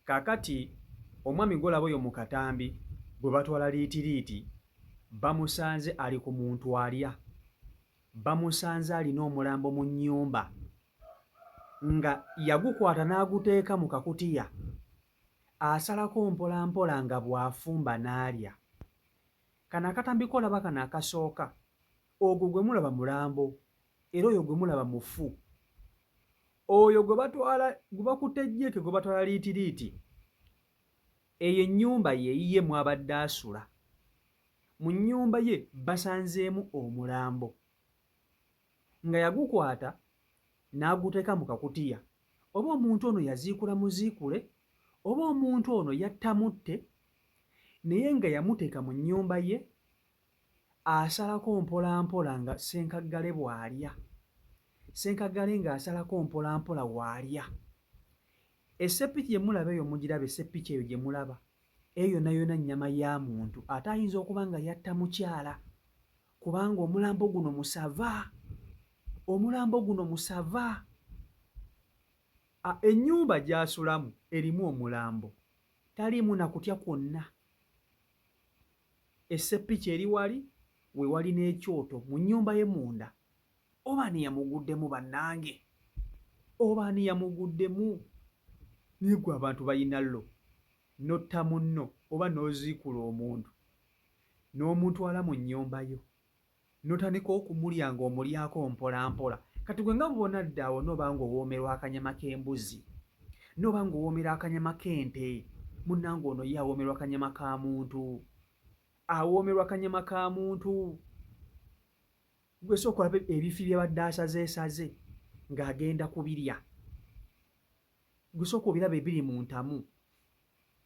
Kaakati omwami gw'olaba oyo mu katambi gwe batwala liitiriiti bamusanze ali ku muntu alya. Bamusanze alina omulambo mu nnyumba nga yagukwata n'aguteeka mu kakutiya asalako mpolampola nga bw'afumba n'alya. Kano akatambi k'olaba kano akasooka, ogwo gwe mulaba mulambo era oyo gwe mulaba mufu. Oyo gwe batwala gwe bakutte jjeeke gwe batwala liitiriiti, eyo ennyumba ye yiye mw'abadde asula. Mu nnyumba ye basanzeemu omulambo nga yagukwata n'aguteeka mu kakutiya. Oba omuntu ono yaziikula muziikule oba omuntu ono yatta mutte naye nga yamuteeka mu nnyumba ye asalako mpolampola nga ssenkaggale bw'alya. Ssenkaggale ng'asalako mpolampola w'alya. Essepiki gye mulaba eyo mugiraba essepiki eyo gye mulaba eyo yonna yonna nnyama ya muntu ate ayinza okuba nga yatta mukyala kubanga omulambo guno musava. Omulambo guno musava. Ennyumba gy'asulamu erimu omulambo. Taliimu na kutya kwonna. Esseppiki eri wali, we wali n'ekyoto mu nnyumba ye munda. Oba ani yamuguddemu bannange? Oba ani yamuguddemu? Naye gwe abantu balina lo n'otta munno oba n'oziikula omuntu n'omutwala mu nnyumba yo. Notandika okumulya nga omulyako mpola mpola. Kati gwe nga bwonadda awo noba nga owoomerwa akanyama k'embuzi, noba nga owoomera akanyama k'ente, munnange ono ye awoomerwa kanyama ka muntu. Awoomerwa kanyama ka muntu. Gwe sooka olabe ebifi by'abadde asazeesaze ng'agenda kubirya. Gwe sooka obirabe ebiri mu ntamu.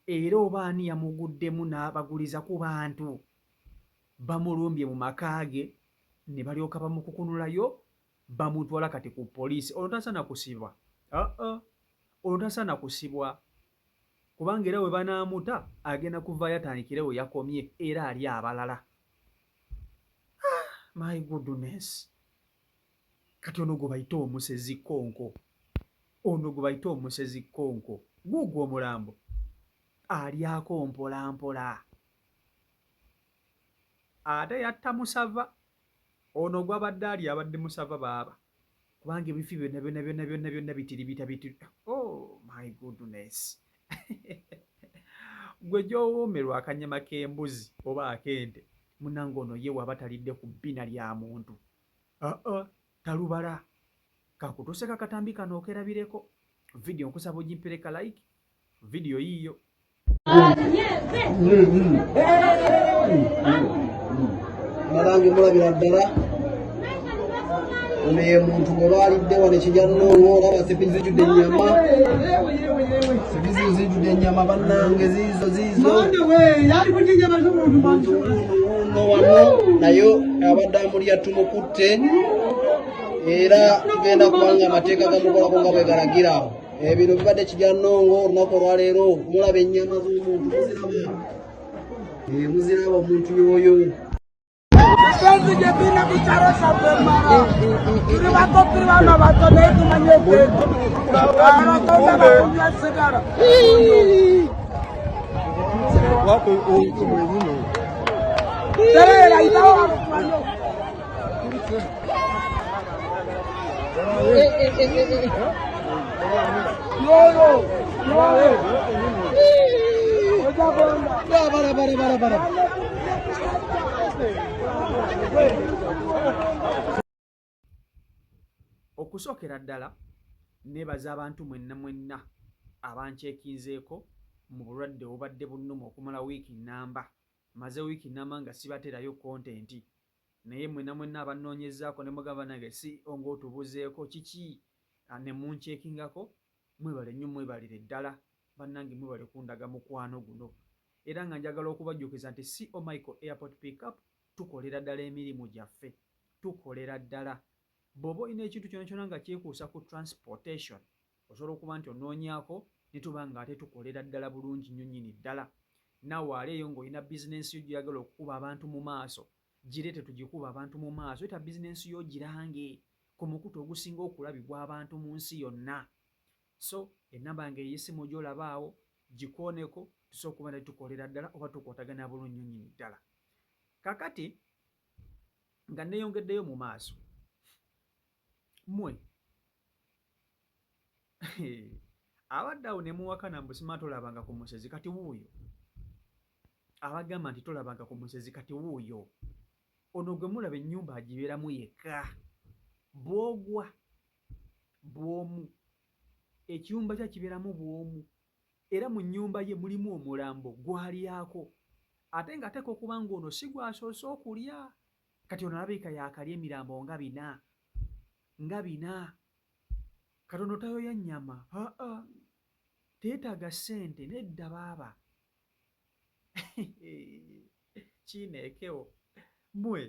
Era oba ani yamuguddemu n'abaguliza ku bantu. Bamulumbye mu maka ge ne balyoka bamukukunulayo bamutwala kati ku poliisi. Ono tasaana kusibwa. Aa ono tasaana kusibwa kubanga era we banaamuta agenda kuvaayo atandikire we yakomye era alye abalala. Ah, my goodness. Kati ono gwe bayita omusezi kkonko. Ono gwe bayita omusezi kkonko. Guugwo omulambo. Alyako mpola mpola. Ate yatta musava. Ono gwabadde alya abadde musava baaba. Kubanga ebifi byonna byonna byonna byonna byonna bitiribita biti. Oh my goodness. Gwe gy'owoomerwa akanyama k'embuzi oba ak'ente munange ono ye waba talidde ku bbina lya muntu. Aa talubala. Kakutuuseko akatambi kano okerabireko. Video nkusaba ogimpere ka like. Video yiyo. Malange mulabira ddala ono ye muntu gwe baalidde wano ekijannoongo olaba sepi zijjudde ennyama, sepi zijjudde ennyama bannange, ziizo ziizo muntu wuuno wano naye abadde amulya tumukutte era tugenda kubanga amateeka gamukolako nga bwe galagira. Ebino bibadde Kijanongo olunaku olwaleero. Mulaba ennyama z'omuntu, muziraba, muziraba omuntu yoyo. Penzi gye tulina ku kyalo kyaffe Mara, tuli bato, tuli baana bato, naye tumanyi ebintu. Abatonda bakunywa sigala. Tereera, yitawo wano tumanyi. Okusookera ddala neebaza abantu mwenna mwenna abankyekinzeeko mu bulwadde obubadde bunnuma okumala wiiki nnamba. Maze wiiki nnamba nga sibateerayo kontenti naye mwena mwena abannoonyezzaako ne mugamba nange CEO ng'otubuzeeko kiki ne munkyekingako, mwebale nnyo, mwebalire ddala bannange, mwebale kundaga mukwano guno. Era nga njagala okubajjukiza nti CEO Michael Airport Pickup tukolera ddala emirimu gyaffe, tukolera ddala. Bw'oba olina ekintu kyona kyona nga kyekuusa ku transportation, osobola okuba nti onoonyaako ne tuba nga ate tukolera ddala bulungi nnyo nnyini ddala. Naawe ali eyo ng'olina bizinensi yo gy'oyagala okukuba abantu mu maaso, gireete tugikube abantu mu maaso. Leeta bizinensi yo ogirange ku mukutu ogusinga okulabibwa abantu mu nsi yonna. So ennamba yange ey'essimu gy'olaba awo, Gikooneko tusobola okuba nti tukolera ddala oba tukwatagana bulungi nnyo nnyini ddala. Kakati nga nneeyongeddeyo mu maaso, mmwe abadde awo ne muwakana mbu sima tolabanga ku musezi kati wuuyo abagamba nti tolabanga ku musezi kati wuuyo ono gwe mulaba ennyumba agibeeramu yekka bwogwa bwomu ekiyumba kye akibeeramu bwomu era mu nnyumba ye mulimu omulambo gwalyako ate nga ateekwa okuba ng'ono si gwasoose okulya kati ono alabika yaakalya emirambo nga bina nga bina kati ono tayoya nnyama aa teetaaga ssente nedda baaba kiineekewo mwe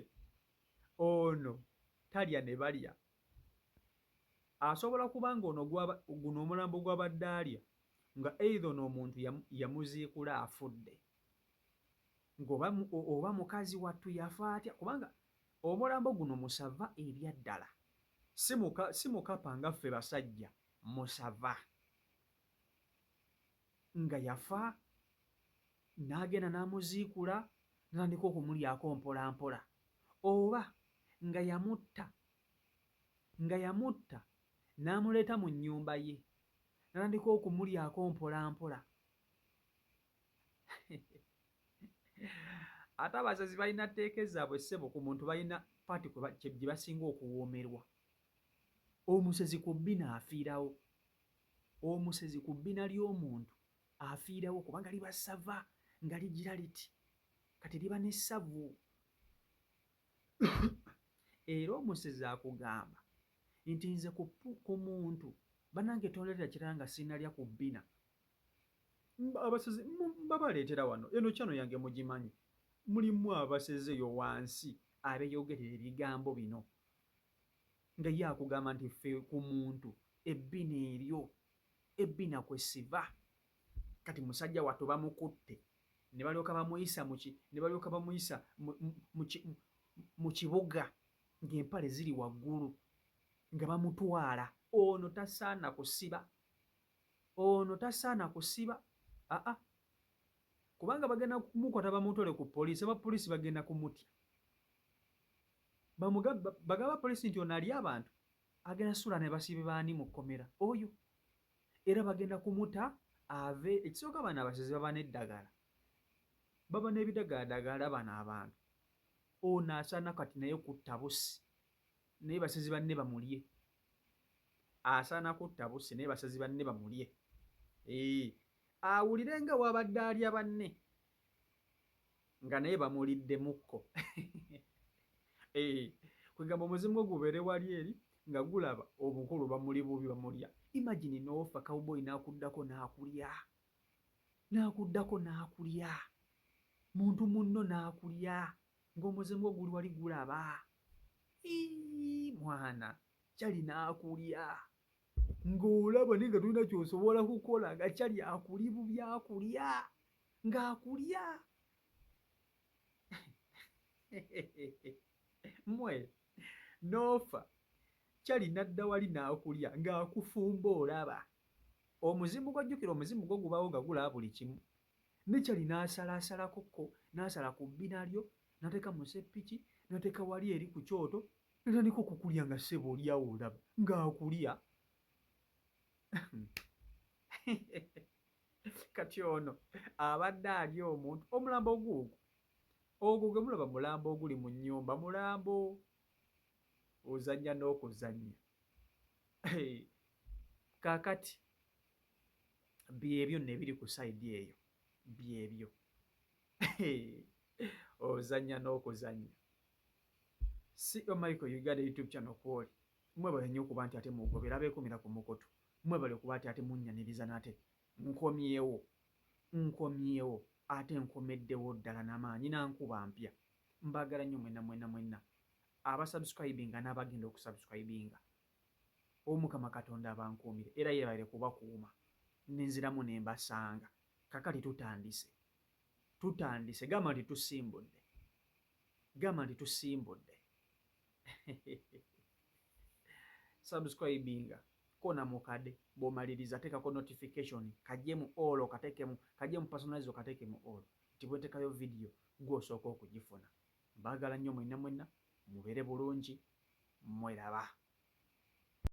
ono talya ne balya Asobola kuba nga ono gwaba, guno omulambo gw'abadde alya nga either ono omuntu yamuziikula afudde nga oba, oba mukazi wattu yafa atya kubanga omulambo guno musava ebyaddala si muka, si mukapa nga ffe basajja musava nga yafa n'agenda n'amuziikula n'atandika okumulyako mpola mpola oba nga yamutta nga yamutta n'amuleeta mu nnyumba ye n'atandika okumulyako mpolampola. Ate abasazi balina tteeke zaabwe ssebo ku muntu balina paati gye basinga okuwoomerwa. Omusezi ku bbina afiirawo. Omusezi ku bbina ly'omuntu afiirawo kubanga liba ssava nga ligira liti kati liba n'essavu. Era omusezi akugamba nti nze ku, ku muntu banange tondeetera kirala nga sinalya ku bbina. Abasezi mbabaleetera wano, eno channel yange mugimanyi, mulimu abasezi eyo wansi abeeyogerera ebigambo bino nga ye akugamba nti ffe ku muntu ebbina eryo ebbina kwe siva. Kati musajja wattu bamukutte ne balyoka bamuyisa mu ne balyoka bamuyisa mu kibuga ng'empale ziri waggulu nga bamutwala. Ono tasaana kusiba, ono tasaana kusiba aa kubanga bagenda kumukwata bamutwale ku poliisi, aba poliisi bagenda kumutya bagamba poliisi nti ono alya abantu agenda sula ne basibe baani mu kkomera oyo. Era bagenda kumuta ave ekisooka bano abasezi baba neddagala baba nebidagaladagala bano abantu ono asana kati naye kutta busi naye basezi banne bamulye asana kutta busi naye basezi banne bamulye eeh awulire nga wabadde alya banne nga naye bamuliddemukko eh, kwegamba omuzimu gwo gubeere wali eri nga gulaba obukulu bamuli bubi bamulya. Imagine n'ofa cowboy n'akuddako n'akulya n'akuddako n'akulya muntu munno n'akulya ng'omuzimu gwo guli wali gulaba. Ii mwana kyali n'akulya ng'olaba naye nga tolina ky'osobola kukola nga kyali akuli bubi akulya. Ng'akulya. Mmwe n'ofa Charlie n'adda wali n'akulya ng'akufumba olaba. Omuzimu gwo jjukira omuzimu gwo gubaawo nga gulaba buli kimu. Ne Charlie n'asalaasalako ko n'asala ku bbina lyo n'ateeka mu sseppiki n'ateeka wali eri ku kyoto n'atandika okukulya nga ssebo oli awo olaba ng'akulya. Kati ono abadde alya omuntu omulambo guugwo ogwo gwe mulaba mulambo oguli mu nnyumba mulambo ozannya n'okuzannya kaakati byebyo nno ebiri ku sayidi eyo byebyo ozannya n'okuzannya CEO Michael Uganda YouTube channel kwoli mwebale nnyo okuba nti ate mugobera abeekumira ku mukutu Mwebale kuba ati ate munnyaniriza nate. Nkomyewo. Nkomyewo ate nkomeddewo ddala na maanyi na nkuba mpya. Mbaagala nnyo mwenna mwenna mwenna aba subscribinga n'abagenda oku subscribinga. Omukama Katonda abankuumire era yeebale kubakuuma ne nziramu ne mbasanga. Kakati tutandise. Tutandise. Gamba nti tusimbudde. Gamba nti tusimbudde. Subscribinga. Kona mukade bw'omaliriza teekako notification, kajje mu all, okateekemu, kajje mu personalize, okateeke mu all, nti bwentekayo vidiyo gw'osooka okugifuna. Mbaagala nnyo mwenna mwenna, mubeere bulungi, mweraba.